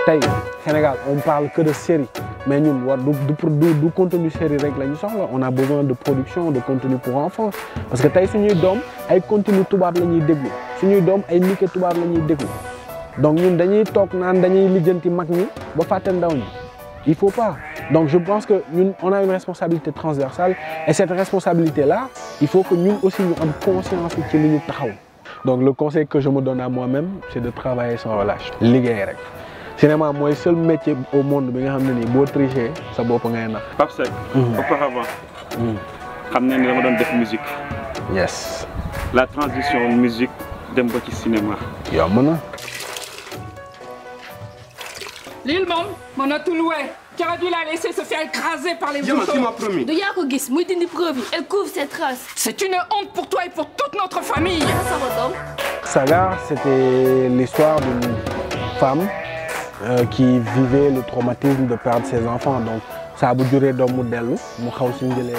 tey Sénégal on parle que de série mais ñun war du contenu série rek la ñu soxla on a besoin de production de contenu pour enfants parce que tey suñuy doom ay contenu tubaab la ñuy déglu suñuy doom ay Mickey tubaab la ñuy déglu donc ñun dañuy toog naan dañuy lijjanti mag ñi ba fàtte ndaw ñi il faut pas donc je pense que ñun on a une responsabilité transversale et cette responsabilité là il faut que ñun aussi ñu am conscience ci li ñu taxaw donc le conseil que je me donne à moi-même c'est de travailler sans relâche liggéey rek cinéma mooy seul métier au monde bi nga xam ne nii boo tricher sa bopp ngay nax. Pape Seck. auparavant. xam nañ ne dama doon def musique. yes. la transition musique dem ba ci cinéma. yomb na. Lille moom mën a tout louer. Tu aurais dû la laisser se faire écraser par les motos. Tu m'as promis. Du yaa ko gis muy dindi preuve yi. Elle couvre ses traces. C'est une honte pour toi et pour toute notre famille. Saga, c'était l'histoire d'une femme qui vivait le traumatisme de perdre ses enfants donc ça a bu juree doom mu dellu mu xaw si njëlee